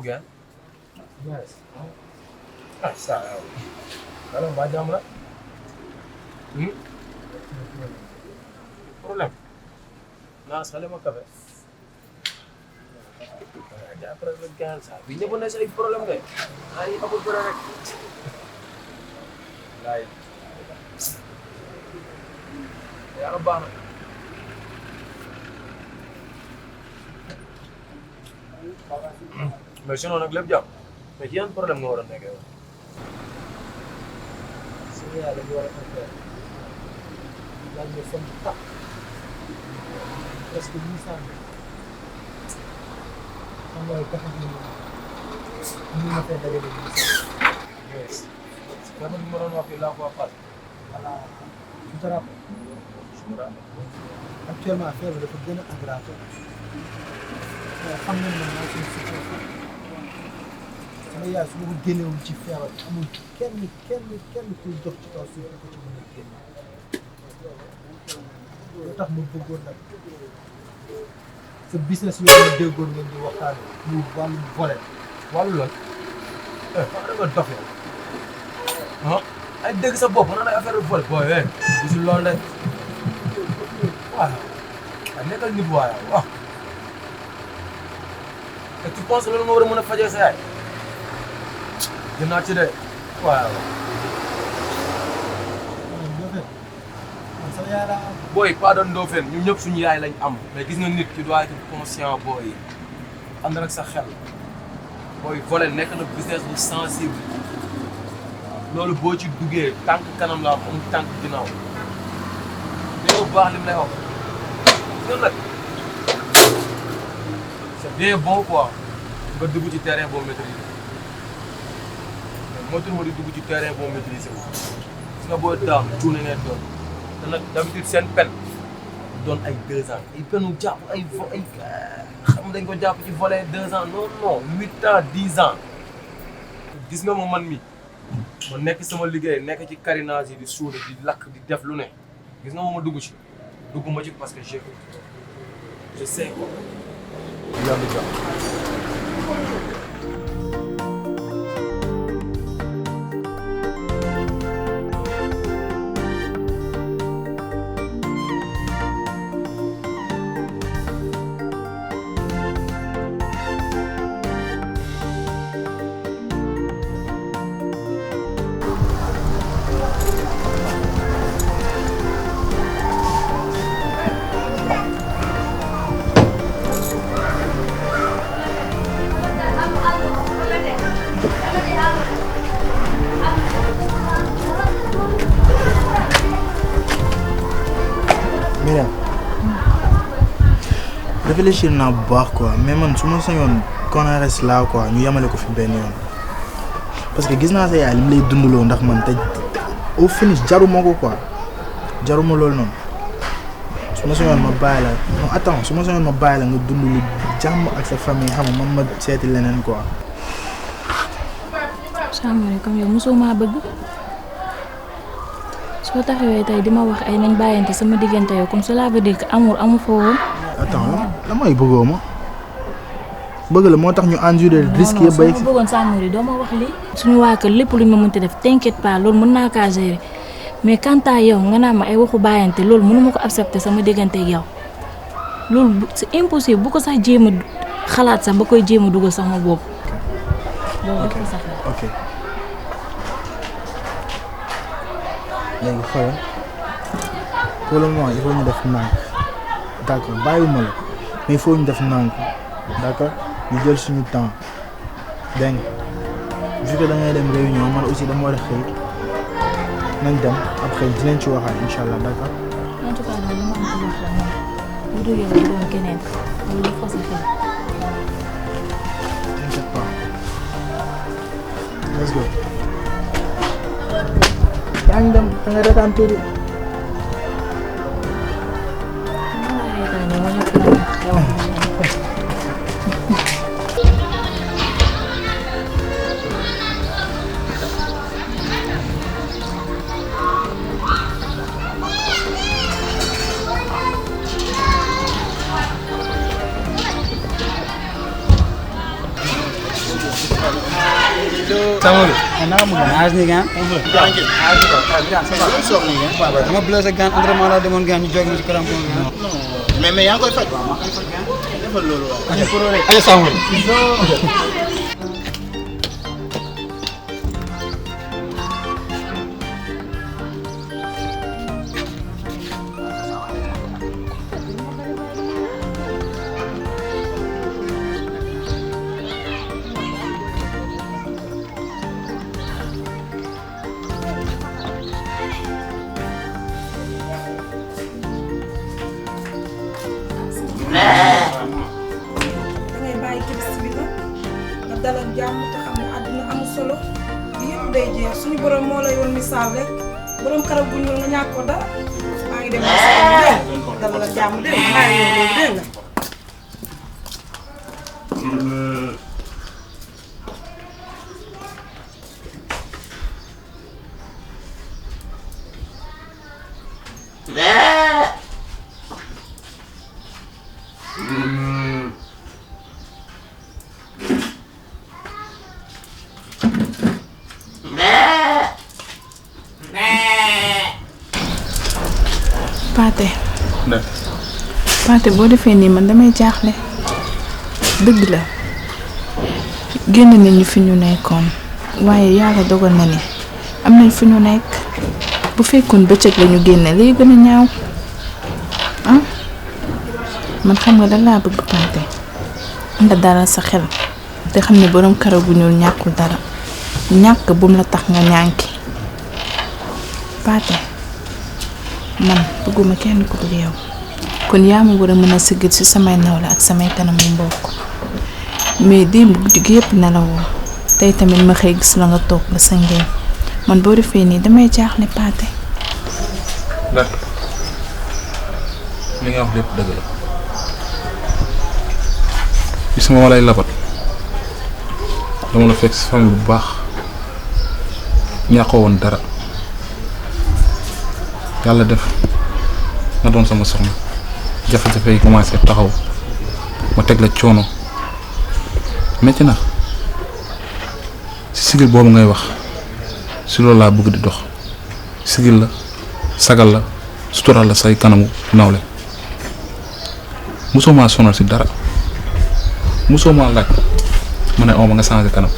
gën. Yes. Ah ça yow. alors mbaa jàmm la. problème. naa sale ma café. waaw après le gàncax saa bi ñëpp ne si ay problème kay. ay amul bëre rek. laay. yàlla baax na. mais sinon nag lépp jàpp. mais ci yan problème nga war a nekkee woon. suñu yaay dañu war a fekkee laaj nga sonn tax presque 800 xam nga tax ñu ma fay dajale 800. yes. parce que bi ma doon wax fii laa ko waxal. voilà tu te rappelles. actuellement affaire bi dafa gën a aggravé. xam nañ ne maa suñu situation. sama yaay su ma ko génnewoon ci feebar amul kenn kuy dox ci kaw suuf ko ci mën a génne. loo tax ma bëggoon nag sa business yooyu ma déggoon ngeen di waxtaane muy wàllum volet. wàllu lan. wax dëgg dof yow. ah ay dégg sa bopp nan ay affaire de volet booy gisul loolu de waaw nekkal nit waaye waaw. et tu penses loolu nga war a mën a fajee sa yaay. dinaa ci de waaw. booy pas de Ndofène ñun ñëpp suñu yaay lañ am mais gis nga nit ki doit être conscient booy ànd ak sa xel booy volet nekk na business bu sensible loolu boo ci duggee tànk kanam la am tànk ginnaaw dégg nga baax li mu lay wax ñun nag c'est bien bon quoi nga dugg ci terrain boo maîtriser mais motul ma di dugg ci terrain boo maîtriser wu gis nga boo daam tuune ngay doon te nag d'habitude seen peine doon ay 2 ans ay peine jàpp ay xam dañ ko jàpp ci volet 2 ans non 8 ans 10 ans gis nga ma man mi ma nekk sama liggéey nekk ci carénage yi di suude di lakk di def lu ne gis nga ma dugg ci dugg ma ci parce que je sais quoi yàlla jàpp. réfléchir naa bu baax quoi mais man su ma sañoon qu'on en reste là quoi ñu yemale ko fi benn yoon parce que gis naa sa yaay li mu lay dundaloo ndax man te au finish jaruma ko quoi jaruma loolu noonu su ma sañoon ma bàyyi la non attends su ma sañoon ma bàyyi la nga dund lu jàmm ak sa famille xam nga man ma seeti leneen quoi. Samouré comme yow mosoo maa bëgg soo taxawee tey di ma wax ay nañ bàyyante sama diggante yow comme cela veut dire que amour amu foo woon. attends la mooy bëggoo ma bëgg la moo tax ñu endurer risque yëpp. non non su ma bëggoon Samouré doo ma wax lii. suñu waa kër lépp luñ ma mënti def t'inquiète pas loolu mën naa kaa gérer mais quant à yow nga naa ma ay waxu bàyyante loolu mënuma ko accepter sama diggante ak yow loolu c'est impossible bu ko sax jéem a xalaat sax ba koy jéem a dugal sax ma boobu. ok ok léegi xoolal pour le moment il faut ñu def nànk d'accord bàyyiwuma la mais il faut ñu def nànk d'accord ñu jël suñu temps dégg nga vu que da ngay dem réunion man aussi dama war a xëy nañ dem après dinañ ci waxaat incha allah d'accord. en tout cas daal li ma am ci wax la moom bu dul yow bu doon keneen loolu dafa sa xel. t'inquiète pas let's go. yaa ngi dem da nga retaan tuuti. sama bi. Naka mu gën aas ni gaan. Tranquille. Dama blessé gaan entraînement la demoon gaan ñu jóg ci kanam ko gaan. mais yaa ngi koy faj. waaw maa ngi koy faj gaan. defal loolu waaw. Allez sama bi. dangay bàyyi Kebetu bi nag nga dalal jàmm te xam ne àdduna amul solo bi yëpp day jeex suñu borom moo lay woon misaal rek borom karab bu ñuul nga ñàkk ko dara maa ngi dem dalal jàmm dégg nga maa ngi ñëw léegi dégg nga. Paate boo defee nii man damay jaaxle dëgg la génn nañu fi ñu nekkoon waaye yàlla dogal na ni am nañ fi ñu nekk bu fekkoon bëccëg la ñu génne lii gën a ñaaw ah man xam nga lan laa bëgg Paate nga dalal sa xel te xam ne borom karaw bu ñuul ñàkkul dara ñàkk bum la tax nga ñànki Paate man bëgguma kenn ku dul yow kon yaa ma war a mën a sëggal ci samay nawle ak samay kanamu mbokk mais démb guddi gi yëpp nelawoo tey tamit ma xëy gis la nga toog la sa ngeen man boo defee nii damay jaaxle Paate. ndax li nga wax lépp dëgg la gis nga ma lay labat dama la fekk si famille bu baax ñàkkoo woon dara yàlla def nga doon sama soxna jafe-jafe yi commencé taxaw ma teg la coono metti na si sigil boobu ngay wax si loolu laa bëgg di dox sigil la sagal la sutural la say kanamu nawle mosoo maa sonal si dara mosoo maa laaj ma ne ma nga changé kanam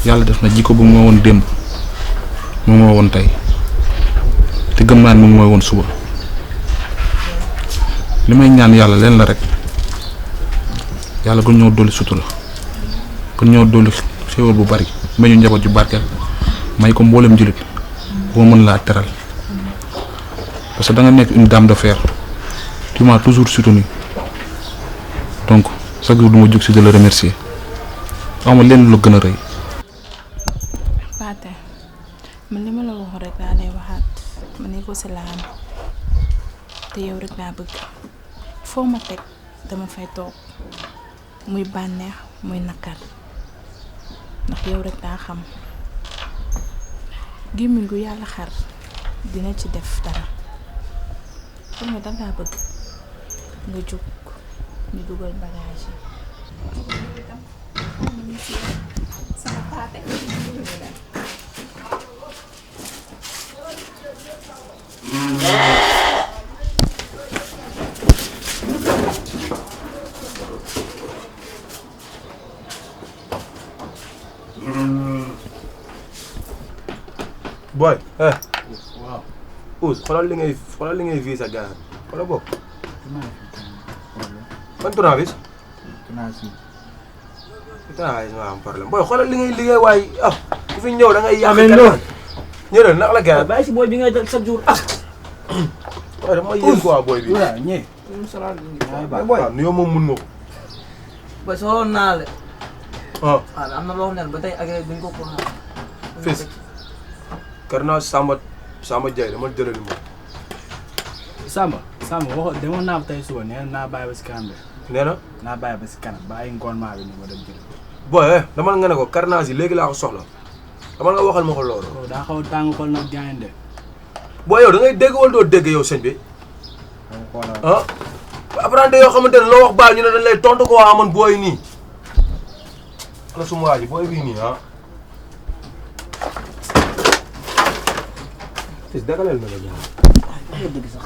yàlla def na jikko bu ma woon démb mu ma woon tey te gëm naa ni moom mooy woon suba li may ñaan yàlla leen la rek yàlla gën ñoo dolli sutura gën ñoo dolli xéwal bu bari may ñu njaboot ju barkeel may ko mboolem jullit boo mën laa teral parce que da nga nekk une dame de fer tu m'as toujours soutenu donc chaque jour du ma jóg si de le remercier ama leen lu gën a rëy. Paate man li ma la wax rek laa lay waxaat ma ne ko si laan te yow rek laa bëgg foo ma teg dama fay toog muy bànneex muy nakar ndax yow rek laa xam gémmiñ gu yàlla xar dina ci def dara xam nga dangaa bëgg nga jóg ñu dugal bagage yi sama Paate boy waaw Ousse xoolal li ngay visa gars xoolal bopp ban tournevis tournevis ma am problème boy xoolal li ngay liggéey waaye ku fi ñëw da ngay yàq ñëral naka la gars bàyyi si booy bi ngay dal chaque jour waaye dama yéen quoi boy bi waaw ñee waaw nuyoo moom mun nga ko ba soxla naa la. waaw am na loo xam ne ba tey agréé duñ ko ko xam. fils kër naa Samba Diaye dama jëlali moom. Samba waxo demoon naa tey suba nee naa bàyyi ba si kanam de. nee na. naa bàyyi ba si kanam bàyyi ngoon maa bi ni ma dem jël. booy dama nga ne ko carnage yi léegi laa ko soxla dama nga waxal ma ko loolu. waaw daa xaw a tàng xool nag gaañ de. booy yow da ngay dégg wala doo dégg yow sëñ bi. apprenti yoo xamante ne loo wax baal ñu ne dañ lay tontu ko waa man booy nii. ana suma waa ji booy bii nii ah. fii dagaleel ma la jàmm. dëgg sax.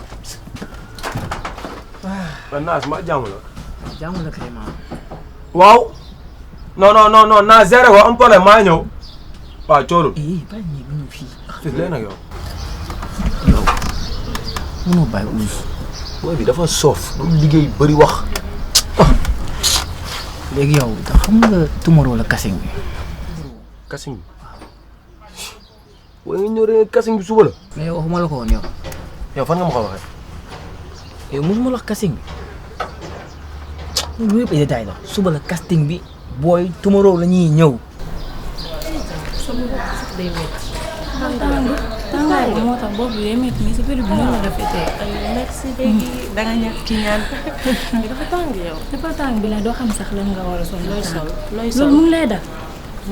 Naas ma jàmm la. jàmm la kay maam. waaw. non naa géré ko am problème maa ñëw. waaw coolul. bàyyi ñii bu ñu fii. fii léegi nag yow. yow mënoo bàyyi uus. booy bi dafa soof. du liggéey bëri wax. léegi yow da xam nga tomorrow la casting bi. casting bi. waaye nga ñëw rek casting bi suba la. mais yow waxuma la ko woon yow. yow fan nga ma ko waxee. yow mosuma la wax casting bi. loolu yëpp ay détails la. suba la casting bi. booy tomorrow la ñuy ñëw. sama bopp sax day métti. tàngaay bi moo tax bopp bi day métti mais sa bëri bi noonu la rafetee. merci léegi danga ñàkk ki ñaan dafa tàng yow. dafa tàng bi la doo xam sax lan nga war a sol. looy sol loolu mu ngi lay dal.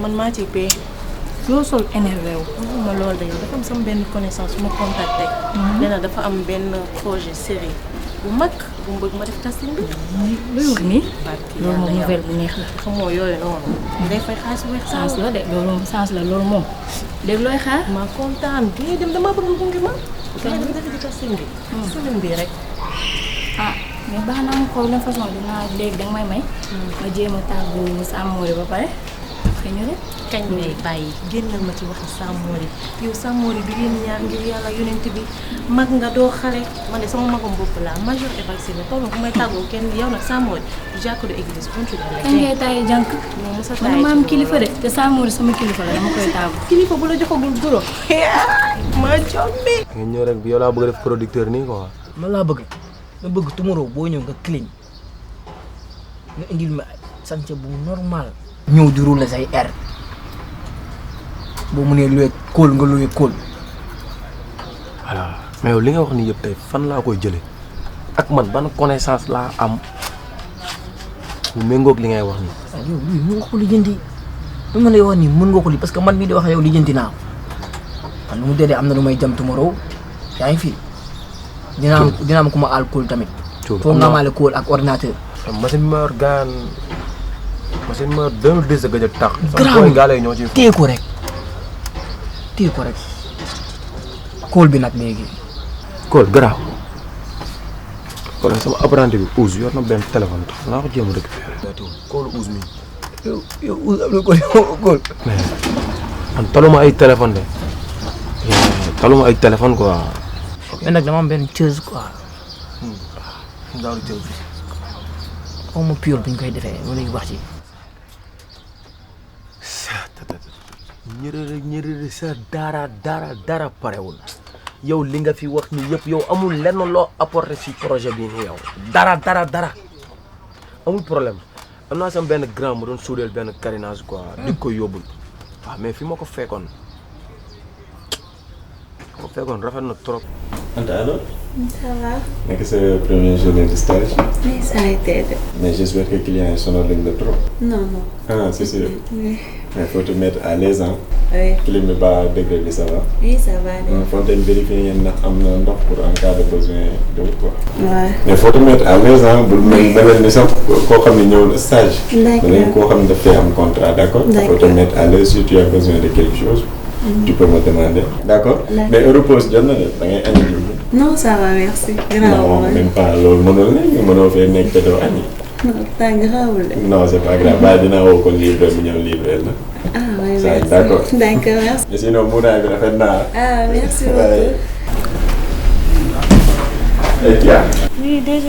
man maa ci pay. loo sol énervé wu. ma loolu de dafa am sama benn connaissance bu ma contacté. nee na dafa am benn projet série bu mag bu mu bëgg ma def casting bi. luy wax nii. loolu moom nouvelle bu neex la. xamoo yooyu noonu. day fay xaalis bu weex sens la de loolu moom sens la loolu moom. léegi looy xaar. maa kontaan bi ngay dem damaa bëgg gunge ma. gaa dem defi di casting bi. semaine bii rek. ah mais baax naa ma xool ne façon dinaa léegi danga may. ma jéem a tàggu Samori ba pare. xëy na rek. kañ ngay bàyyi génnal ma ci waxi Samori yow Samori bi ngeen ñaar ngir yàlla yonent bi mag nga doo xale man de sama magam bopp laa major et vacciné toll bu may tàggoo kenn yow nag Samori jàkk de église continué la. kañ ngay taay jànk. non mos a man ma am kilifa de te Samori sama kilifa la dama koy tàggu. kilifa bu la joxagul goro. ma jombi. nga ñëw rek yow laa bëgg def producteur nii quoi. man laa bëgg nga bëgg tomorrow boo ñëw nga clean nga indil ma sànce bu normal. ñëw di rouler say air boo mënee luwee kóol nga luwee kóol. voilà mais yow li nga wax nii yëpp tey fan laa koy jëlee ak man ban connaissance laa am bu méngoog li ngay wax nii. waaw yow lii mën nga ko lijjanti lu ma lay wax nii mën nga ko li parce que man mii di wax yow lijjanti naa ko man lu mu dee am na lu may jam tomorrow yaa ngi fi. dina am ku ma aal kóol tamit. foo nga amaale kóol ak ordinateur. machine bi ma yor gaan machine bi ma yor 2010 gëj a tax. garaaw gaa lay ñoo ci. téye ko rek kóol bi nag léegi. kóol garaaw. kon sama apprenti bi Ousse yor na benn téléphone tax naa ko jéem a récupéré. kóolu Ousse mi. yow Ousse am na kóol. mais man taluma ay téléphone de. taluma ay téléphone quoi. mais nag dama am benn chose quoi. waaw lu teew xaw ma pure bi ñu koy defee wala ñu wax ci. ñërëre sa dara parewul yow li nga fi wax ni yëpp yow amul lenn loo apporté ci projet bi ni yow dara amul problème am naa sama benn grand mu doon suudeel benn carénage quoi di ko yóbbul waaw mais fi ma ko fekkoon rafet na trop. Anta alors. ça va. nekk sa première journée de stage. oui ça a été. mais j'espère que client yi sonal lañ la trop. non. ah c'est sûr. oui. mais faut te mettre à l'aise hein. oui. clim bi ba degré bi ça va. oui ça va. fontaine vérifier ngeen ndax am na ndox pour en cas de besoin d'eau quoi. waaw. mais faut te mettre à l'aise hein bul mel ni sax koo xam ne ñëw na stage. d'accord danañ koo xam ne daf fee am contrat d'accord. faut te mettre à l'aise si tu as besoin de quelque chose. tu peux me demander. d'accord. mais repose jot na de da ngay añi ji. non ça va merci. non même pas loolu mënul ne mënoo fee nekk te doo añi. non garaawul de. non c'est pas grave bàyyi dinaa woo ko livré bu ñëw livré la. ah oui ça merci. d'accord. d'accord merci. mais sinon muuraay bi rafet naa. ah merci beaucoup. et Kia. oui DG.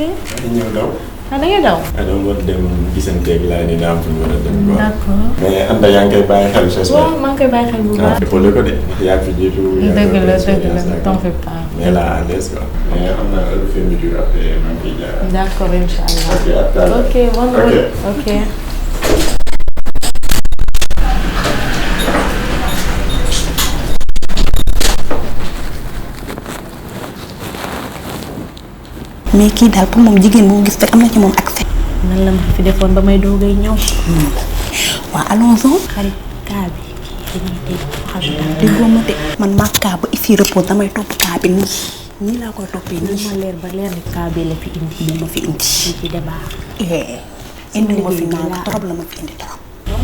ñëw daw. ah da ngay daw. doon war dem gisanteeg laa ni daa am fu ñu war a dem quoi. d'accord. mais Anta yaa ngi koy bàyyi xel j'espère. waaw maa ngi koy bàyyi xel bu baax. épaulé ko de yaa fi jiitu. dëgg la t'en fais pas. mais là à l'aise quoi. mais xam naa heure fermeture après maa ngi fiy jaar. d'accord inchallah. ok à tout à l'heure. ok bonne route. ok. mais kii daal pour moom jigéen bu gis rek am na ci moom accès. nan la ma fi defoon ba may doogay ñëw. waaw allons-y. xarit kaa bi dañuy dégg xam nga. déggoo ma de man maa kaa ba ici repose damay topp kaa bi nii laa koy toppee nii. ma leer ba leer ne kaa bi la fi indi. bii ma fi indi. ci débat. indi ma fi naan trop la ma fi indi trop.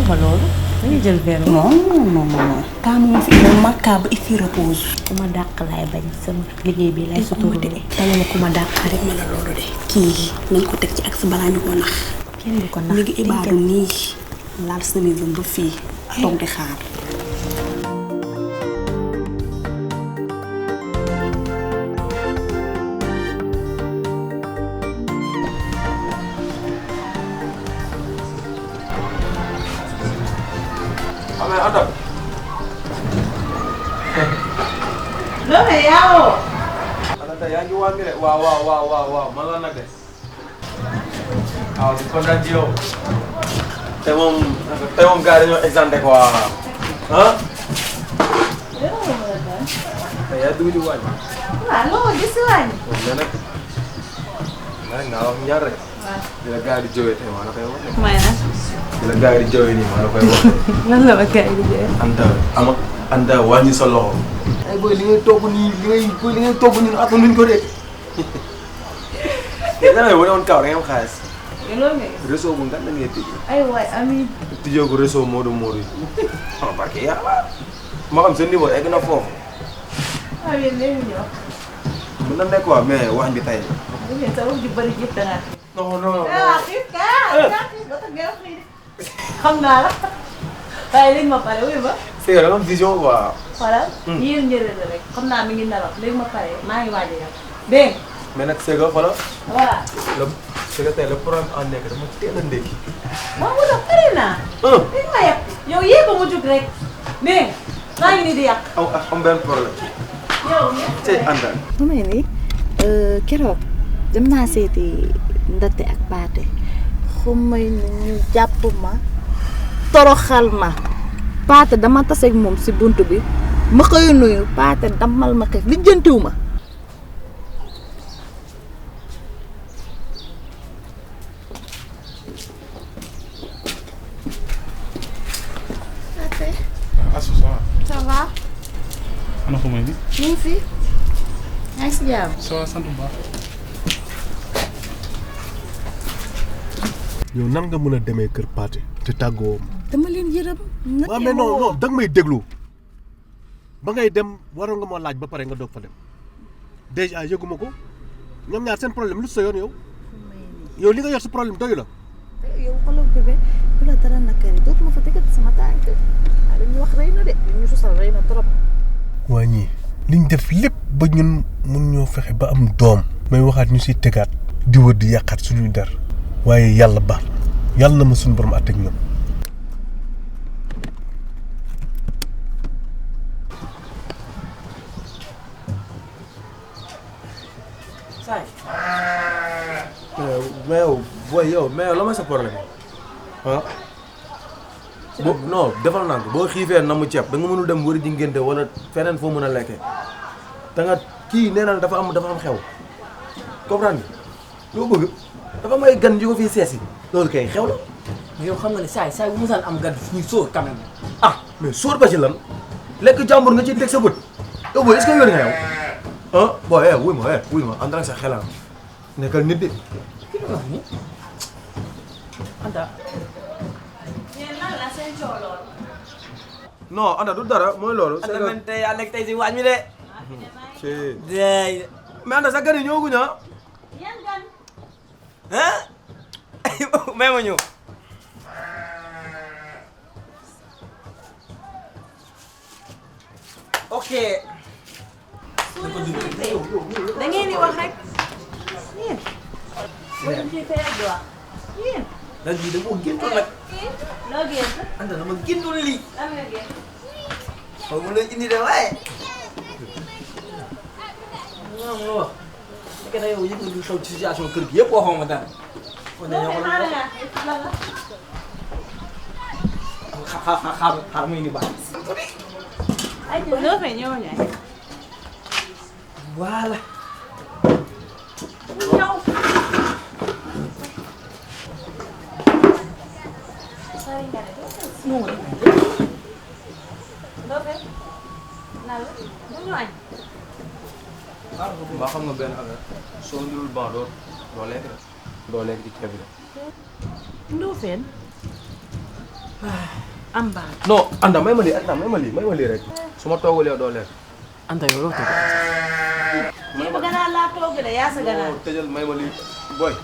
ma loolu dañuy jël verre. non non non kaa moom fi moom makka ba ici repose. ku ma dàq laay bañ sama liggéey bi lay suturlu. dama ne ku ma dàq rek ma la loolu de. kii nañ ko teg ci ak sa balaa ñu ko nax. kenn du ko nax mi ngi ibaadu nii laal chemise ba fii toog di xaar. mais Anta. loolu yaa Anta yaa ngi wàññi de waaw man la nag de. waaw di kontaan ci yow. te moom gars yi dañoo exempté quoi ah. te yaa dugg di wàññi. waaw loo gis si wàññi. mais nag naa wax ñaar rek. di la gars yi di jowee tey maa la koy wax. may na. di la gars yi di jowee nii maa la koy wax. lan la ma gars yi di jowee. Anta wàññi sa loxo. ay booy li ngay togg nii li ngay togg nii attanuñ ko de. te dana wane woon kaw da ngay am xaalis. loolu nga gis. réseau bu nga da ngay tijji. ay waay amiin. tijjoo ko réseau Modou yi. ah barke yàlla. ma xam seen niveau egg na foofu. amiin léegi ñëw. mën na nekk quoi mais wax bi tey. léegi sa wax ji bëri jëpp da ngaa. non. xam naa la. waaye léegi ma pare wuyu ma. c'est que da nga am vision quoi. xoolal. yéen njëriñ la rek xam naa mi ngi nelaw léegi ma pare maa ngi waaj a yàq dégg nga. mais nag c'est que xoolal. voilà. c'est que tey le problème en nekk dama teel a ndékki. waaw mu doon pare naa. léegi ma yàq yow yéeg ba mu jug rek dégg nga maa ngi nii di yàq. am benn problème. yow tey àndal. mu mel ni keroog dem naa seeti ndatte ak paate xumay ñu jàpp ma toroxal ma paate dama taseeg moom si bunt bi ma koy nuyu paate damal ma xef lijjantiw ma. Asu ça va. Ça va. ana ko may bi. ñu ngi fi. yaa ngi si jàmm. ça va sant bu baax. yow nan nga mën a demee kër Pathé te tàggoo ma. dama leen yërëm. waaw mais non danga may déglu ba ngay dem waroon nga ma laaj ba pare nga doog fa dem déjà yëguma ko ñoom ñaar seen problème lu sa yoon yow li nga yor sa problème doyu la. yow xoolal bébé bu la dara nakari dootuma fa tegat sama tànk li ñu wax rëy na de li ñu susal rëy na trop. waa ñii liñ def lépp ba ñun mun ñoo fexe ba am doom. may waxaat ñu siy tegaat di wër di yàqaat suñuy der waaye yàlla baax yàlla na ma suñu borom àtteeg ñoom. Saay. mais yow booy yow mais yow la ma sa problème ah. non defal naa ko boo xiifee na mu ceeb da nga mënul dem wëri di ngénte wala feneen foo mën a lekkee da nga kii nee na dafa am xew comprendre nga loo bëgg dafa may gan yu ko fii seesi loolu kay xew la. yow xam nga ne saay bu musaan am gan ñuy sóor quand même. ah mais sóor ba ci lan lekk jàmbur nga ciy teg sa bët yow booy est-ce que yoon nga yow ah booy wuy ma en tant que sa xelam nekkal nit de. ki nga wax ni Anta. non Anta du dara mooy loolu. Anta man tey yaa nekk tey si waañ mi de. mais Anta sa gan yi ñëwaguñu ah. yan gan. ah. may ma ñëw. ok. da ngeen di wax rek. yéen. wala ci tey ak wax. yéen. lan bii da koo géntoon nag. loo gént. Anta dama géntoon lii. lan nga gént. xaw ma lay indi de waaye. waaw ma wax. su fekkee yow yëg nga lu xew ci situation kër gi yëpp waxoo ma dara. kon dañoo ko xaar muy indi baax. ay loo fay ñëw ñaay. voilà. ñëw. non. loo fay. naan la bu ñu añ. ba xam nga benn affaire soo ndiwul ban doo lekk ci ceeb bi. Ndofène am baax. non Anta may ma lii rek su ma toogul yow doo lekk. Anta yow loo tëgg. kii ba gannaaw laa toog de yaa sa gannaaw. tëjal may ma lii boy.